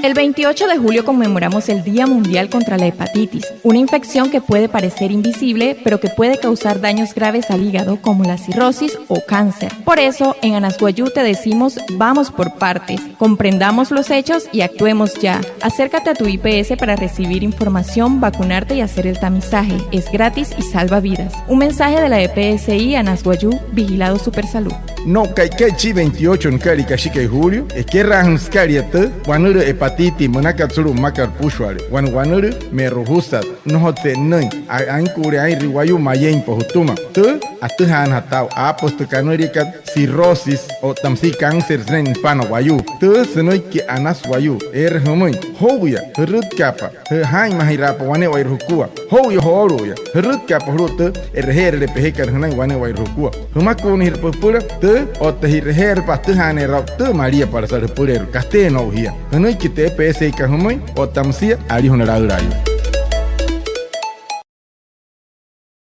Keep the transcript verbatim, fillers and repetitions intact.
El veintiocho de julio conmemoramos el Día Mundial contra la Hepatitis, una infección que puede parecer invisible, pero que puede causar daños graves al hígado como la cirrosis o cáncer. Por eso, en Anas Wayuu te decimos, vamos por partes, comprendamos los hechos y actuemos ya. Acércate a tu I P S para recibir información, vacunarte y hacer el tamizaje. Es gratis y salva vidas. Un mensaje de la E P S I Anas Wayuu, vigilado Supersalud. No'u ka'ikai chi veintiocho nüka'lia kashikai julio, ekeraajünüsü sükalia tü wanülüü hepatitis münakat sulu'u mmakat süpüshuale, wane wanülüü me'rojusat, nnojotsü e'nnüin, a- ainkuule aa'inrüin wayuu mayeimpa jütüma. Tü atüjaanajatü aa'u, aapüsü tü kanüliakat cirrosis otta müsia cáncer sünain nüpana wayuu. Tü sünüiki Anas Wayuu, eere jümüin: joo'uya, jürütkaapa, je- jaa'inmajiraapa wane'ewai jukua. Joo'uya joolu'uya, jürütkaapa julu'u tü e'reje'erüle pejekat jünain wane'ewai jukua. Jümakuunajirapa jüpüla tü otta ji'reje'erapa atüjaaneerü aa'u tü maliapalasat jüpüleerua. Kateena o'u jia. Jünüiki tü E P S I aka jümüin otta müsia alijuna laülaayuu.